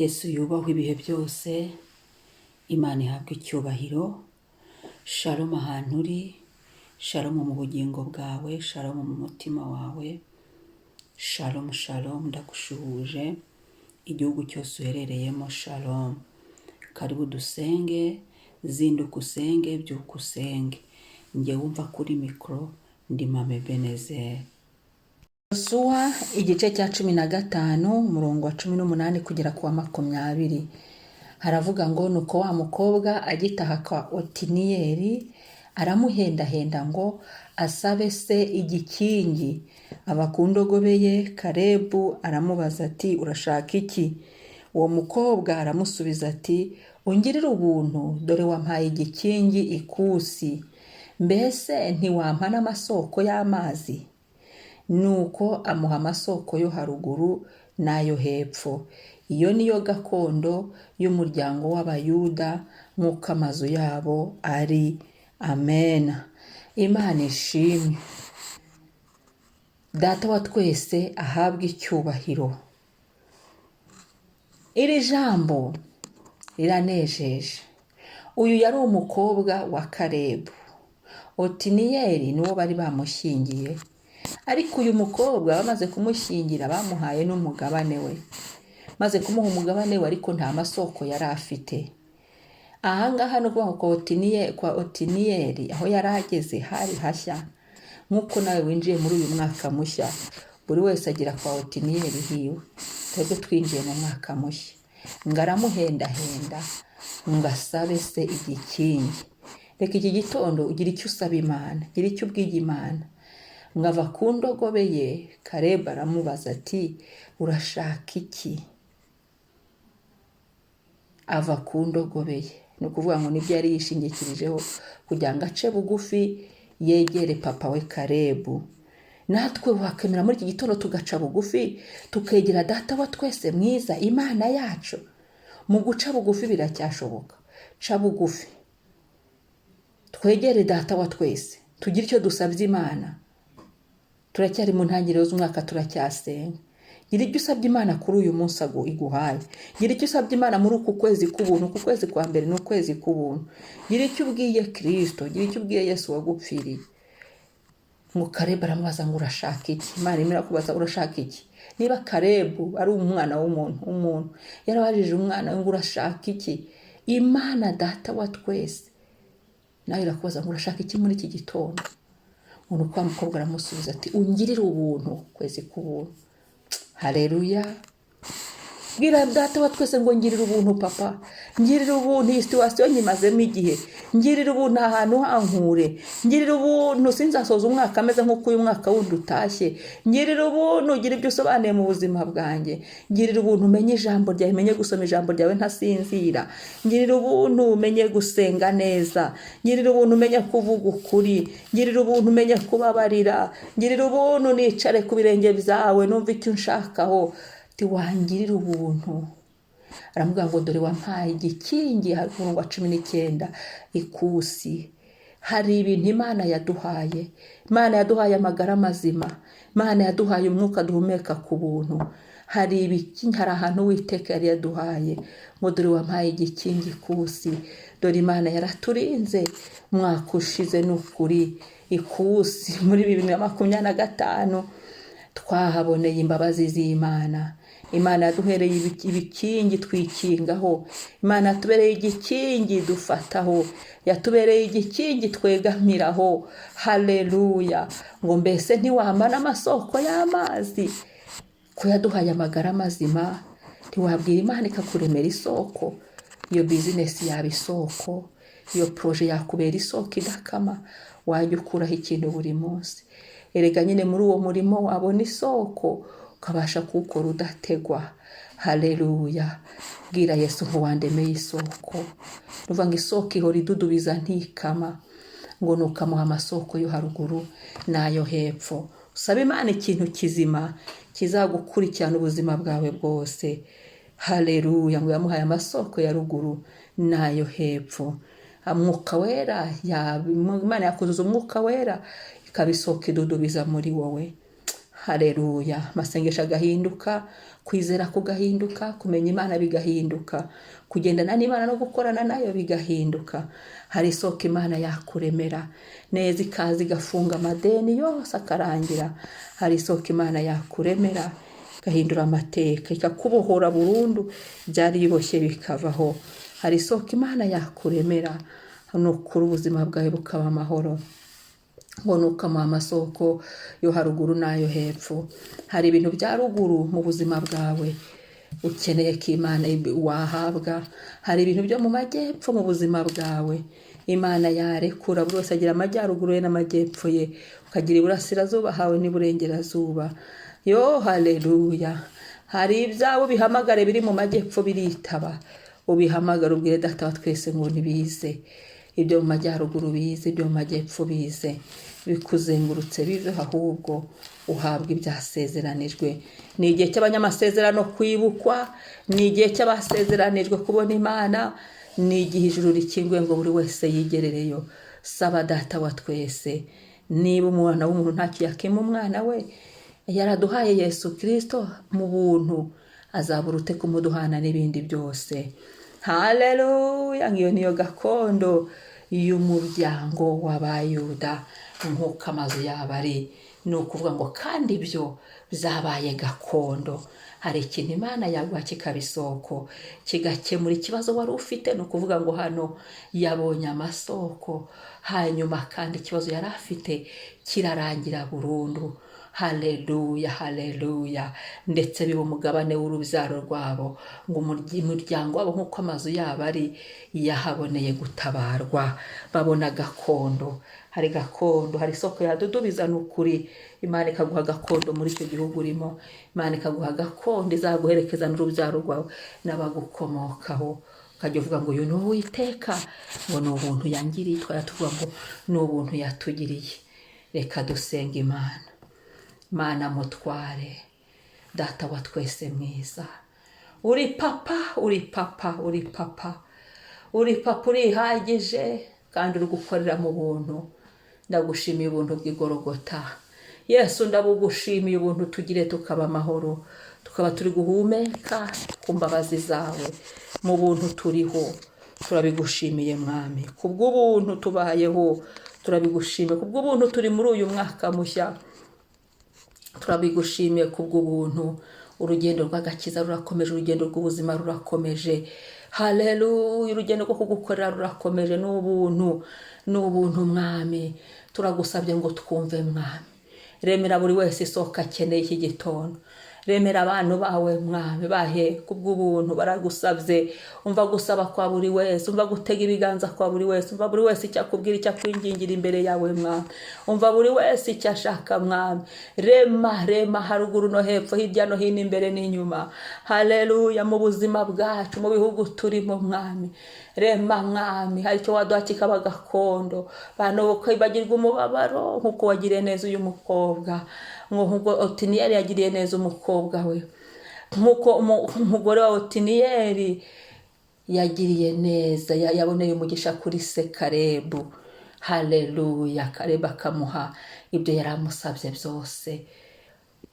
Yesu yubahwe ibihe byose, Imana ihabwe icyubahiro. Shalom ahantu uri, shalom mu bugingo bwawe, shalom mu mutima wawe, shalom shalom, ndagushuhuje igihugu cyose uherereyemo, shalom. Karibu dusenge, zinduka usenge, byuka usenge. Njye wumva kuri mikoro ndi Mame Benezeri. Yosuwa igice cya 15, umurongo wa 18 kugera ku wa 20, haravuga ngo: "Nuko wa mukobwa agitaha kwa Otiniyeli, aramuhendahenda ngo asabe se igikingi. Ava ku ndogobe ye. Karebu aramubaza ati: 'Urashaka iki?' Uwo mukobwa aramusubiza ati: 'Ungirire ubuntu, dore wampaye igikingi ikusi, mbese ntiwampa n'amasoko y'amazi?' Nuko amuha amasoko yo haruguru n'ayo hepfo. Iyo niyo gakondo y'umuryango w'Abayuda nk'uko amazu yabo ari." Amen. Imana ishimwe, Data wa twese ahabwe icyubahiro. Iri jambo riranejeje. Uyu yari umukobwa wa Karebu. Otiniyeli niwo bari bamushyingiye, ariko uyu mukobwa bamaze kumushyingira bamuhaye n'umugabane we. Maze kumuha umugabane we, ariko nta masoko yari afite. Ahangaha ni ukuvuga ngo kwa Otiniyeli aho yari ageze hari hashya, nk'uko nawe winjiye muri uyu mwaka mushya. Buri wese agira kwa Otiniyeli hiwe. Twebwe twinjiye mu mwaka mushya. Ngo aramuhendahenda ngo asabe se igikingi. Reka iki gitondo ugira icyo usaba Imana, gira icyo ubwiye Imana. Ngo ava ku ndogobe ye, Karebu aramubaza ati: 'Urashaka iki?' Ava ku ndogobe ye, ni ukuvuga ngo nibyo yari yishingikirijeho kugira ngo ace bugufi yegere papa we Karebu. Natwe wakemera muri iki gitondo tugaca bugufi, tukegera Data wa twese mwiza, Imana yacu. Mu guca bugufi biracyashoboka. Ca bugufi, twegere Data wa twese, tugire icyo dusabye Imana. Turacyari mu ntangiriro z'umwaka, turacyasenga. Gira icyo usabye Imana kuri uyu munsi iguhaye. Gira icyo usabye Imana muri uku kwezi k'ubuntu. Uku kwezi kwa mbere ni ukwezi k'ubuntu. Gira icyo ubwiye Kirisito, gira icyo ubwiye Yesu wagupfiriye. Ngo Karebu aramubaza ngo: 'Urashaka iki?' Imana irimo irakubaza: 'Urashaka iki?' Niba Karebu ari umwana w'umuntu, umuntu yarabajije umwana we ngo: 'Urashaka iki?' Imana Data wa twese nawe irakubaza ngo: 'Urashaka iki muri iki gitondo?' Ngo nuko wa mukobwa aramusubiza ati: 'Ungirire ubuntu.' Kwezi k'ubuntu, hareruya. Bwira Data wa twese ngo: 'Ngirira ubuntu papa, ngirira ubuntu, iyi situation nyimazemo igihe, ngirira ubuntu, ahantu hankure, ngirira ubuntu, sinzasoza umwaka ameze nk'uko uyu mwaka wundi utashye, ngirira ubuntu, gira ibyo usobanuye mu buzima bwanjye, ngirira ubuntu umenye ijambo ryawe, umenye gusoma ijambo ryawe ntasinzira, ngirira ubuntu umenye gusenga neza, ngirira ubuntu umenye kuvuga ukuri, ngirira ubuntu umenye kubabarira, ngirira ubuntu nicare ku birenge byawe numve icyo unshakaho.' Ati: 'Wangirira ubuntu.' Aramubwira ngo: 'Dore wampaye igikingi.' Hari umurongo wa 19, ikusi. Hari ibintu Imana yaduhaye. Imana yaduhaye amagara mazima, Imana yaduhaye umwuka duhumeka ku buntu. Hari ibiki, hari ahantu Uwiteka yari yaduhaye ngo: 'Dore wampaye igikingi ikusi.' Dore Imana yaraturinze umwaka ushize. Ni ukuri, ikusi muri 2025 twahaboneye imbabazi z'Imana. Imana yaduhereye ibikingi twikingaho, Imana yatubereye igikingi dufataho, yatubereye igikingi twegamiraho. Haleluya. Ngo: 'Mbese ntiwampa n'amasoko y'amazi?' Ko yaduhaye amagara mazima, ntiwabwira Imana ikakuremera isoko? Iyo business yaba isoko, iyo projet yakubera isoko idakama, wajya ukuraho ikintu buri munsi. Erega nyine muri uwo murimo wabona isoko, ukabasha kuwukora udategwa. Haleluya. Bwira Yesu ngo: 'Wandemeye isoko.' Nuvuga ngo isoko ihora idudubiza, ntikama. Ngo nukamuha amasoko yo haruguru n'ayo hepfo. Usaba Imana ikintu kizima kizagukurikirana ubuzima bwawe bwose. Haleluya. Ngo yamuhaye amasoko ya ruguru n'ayo hepfo. Umwuka Wera, Imana yakuzuza Umwuka Wera, ikaba isoko idudubiza muri wowe. Hareruya. Amasengesho agahinduka, kwizera kugahinduka, kumenya Imana bigahinduka, kugendana n'Imana no gukorana nayo bigahinduka. Hari isoko Imana yakuremera neza, ikaza igafunga amadeni yose akarangira. Hari isoko Imana yakuremera igahindura amateka, ikakubohora burundu, byari biboshye bikavaho. Hari isoko Imana yakuremera, ni ukuri ubuzima bwawe bukaba amahoro. Ngo ni ukamuha amasoko yo haruguru n'ayo hepfo. Hari ibintu bya ruguru mu buzima bwawe ukeneye ko Imana wahabwa. Hari ibintu byo mu majyepfo mu buzima bwawe Imana yarekura. Buri wese agira amajyaruguru ye n'amajyepfo ye, ukagira iburasirazuba hawe n'iburengerazuba. Yo haleluya. Hari ibyawe bihamagare biri mu majyepfo biritaba, ubihamagare ubwire Data wa twese ngo nibize. Ibyo mu majyaruguru bize, ibyo mu majyepfo bize, bikuzengurutse biveho, ahubwo uhabwa ibyasezeranijwe. Ni igihe cy'abanyamasezerano kwibukwa, ni igihe cy'abasezeranijwe kubona Imana, ni igihe ijuru rikinguye ngo buri wese yigerereyo. Saba Data wa twese, niba umwana w'umuntu ntacyo yakima umwana we, yaraduhaye Yesu Kirisito mu buntu, azabura ute kumuduhana n'ibindi byose? Haleluya. Ngiyo niyo gakondo y'umuryango w'Abayuda nk'uko amazu yabo ari. Ni ukuvuga ngo kandi ibyo byabaye gakondo. Hari ikintu Imana yaguha kikaba isoko, kigakemura ikibazo wari ufite. Ni ukuvuga ngo hano yabonye amasoko, hanyuma kandi ikibazo yari afite kirarangira burundu. Haleluya, haleluya. Ndetse biba umugabane w'urubyaro rwabo, ngo umuryango wabo nk'uko amazu yabo ari, yahaboneye gutabarwa, babona gakondo. Hari gakondo, hari isoko yadudubiza. Ni ukuri Imana ikaguha gakondo muri icyo gihugu urimo, Imana ikaguha gakondo izaguherekeza n'urubyaro rwawe n'abagukomokaho. Ukajya uvuga ngo uyu ni Uwiteka, ngo ni ubuntu yangiriye. Twajya tuvuga ngo ni ubuntu yatugiriye. Reka dusenga Imana. Mana mutware, Data wa twese mwiza, uri papa, uri papa, uri papa, uri papa, urihagije kandi uri gukorera mu buntu. Ndagushimiye ubuntu bw'igorogota Yesu, ndabugushimiye ubuntu tugire tukaba amahoro, tukaba turi guhumeka ku mbabazi zawe. Mu buntu turiho, turabigushimiye Mwami. Kubw'ubuntu tubayeho, turabigushimiye. Kubw'ubuntu turi muri uyu mwaka mushya, turabigushimiye. Kubw'ubuntu urugendo rw'agakiza rurakomeje, urugendo rw'ubuzima rurakomeje. Haleluya. Urugendo rwo kugukorera rurakomeje. Ni ubuntu, ni ubuntu Mwami. Turagusabye ngo twumve Mwami. Remera buri wese isoko akeneye iki gitondo. Remera abantu bawe Mwami, bahe kubw'ubuntu. Baragusabye, umva gusaba kwa buri wese, umva gutega ibiganza kwa buri wese, umva buri wese icyo akubwira, icyo akwingingira imbere yawe Mwami, umva buri wese icyo ashaka Mwami. Rema, rema haruguru no hepfo, hirya no hino, imbere n'inyuma. Haleluya. Mu buzima bwacu, mu bihugu turimo Mwami, rema Mwami. Hari icyo waduha kikaba gakondo, bantu kwibagirwa umubabaro, nk'uko wagiriye neza uyu mukobwa, nk'uko Otiniyeli yagiriye neza umukobwa we, nk'uko umugore wa Otiniyeli yagiriye neza, yaboneye umugisha kuri se Karebu. Haleluya. Karebu akamuha ibyo yari amusabye byose.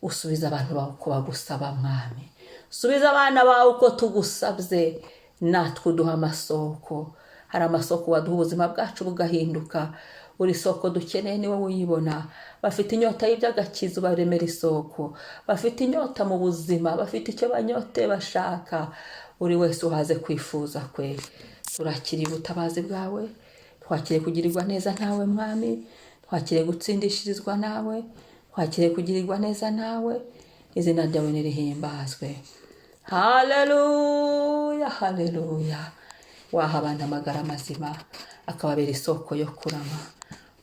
Usubiza abantu bawe uko bagusaba Mwami, usubiza abana bawe uko tugusabye, natwe uduha amasoko. Hari amasoko waduha ubuzima bwacu bugahinduka. Buri soko dukeneye niwe uyibona. Bafite inyota y'iby'agakiza, ubaremera isoko. Bafite inyota mu buzima, bafite icyo banyote bashaka, buri wese uhaze kwifuza kwe. Turakiriye ubutabazi bwawe, twakiriye kugirirwa neza nawe Mwami, twakiriye gutsindishirizwa nawe, twakiriye kugirirwa neza nawe. Izina ryawe nirihimbazwe. Haleluya, haleluya. Waha abantu amagara mazima, akababera isoko yo kurama.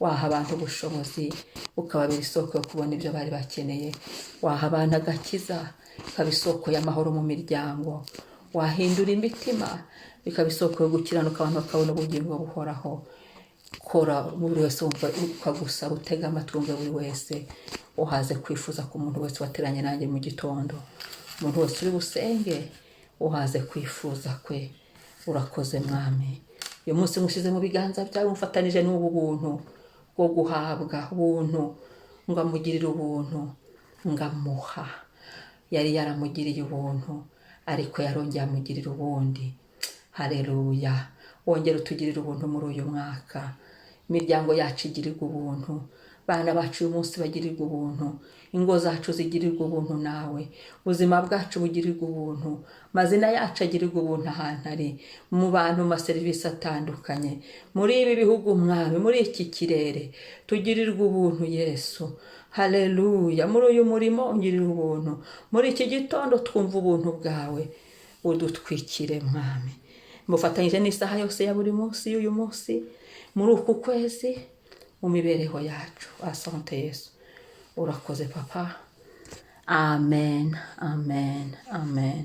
Waha abantu ubushobozi, ukababera isoko yo kubona ibyo bari bakeneye. Waha abantu agakiza, ikaba isoko y'amahoro mu miryango. Wahindura imitima, bikaba isoko yo gukiranuka, abantu bakabona ubugingo buhoraho. Kora buri wese wumva ukagusaba, utega amatwi wumve buri wese, uhaze kwifuza ku muntu wese wateranye nanjye mu gitondo, umuntu wese uri busenge, uhaze kwifuza kwe. Urakoze Mwami. Uyu munsi ngushyize mu biganza byawe, mufatanije n'ubu buntu bwo guhabwa ubuntu, ngo amugirire ubuntu. Ngamuha yari yaramugiriye ubuntu, ariko yarongeye amugirira ubundi. Hareruya! Wongere utugirire ubuntu muri uyu mwaka. Imiryango yacu igirirwa ubuntu, bana bacu uyu munsi bagirirwa ubuntu, ingo zacu zigirirwa ubuntu nawe, ubuzima bwacu bugirirwa ubuntu, amazina yacu agirirwa ubuntu ahantu ari mu bantu, mu maserivisi atandukanye, muri ibi bihugu, Mwami, muri iki kirere, tugirirwe ubuntu, Yesu. Haleluya! Muri uyu murimo ungirira ubuntu, muri iki gitondo twumva ubuntu bwawe, udutwikire, Mwami. Mufatanyije n'isaha yose ya buri munsi y'uyu munsi, muri uku kwezi, mu mibereho yacu. Asante Yesu, urakoze Papa. Amen, amen, amen.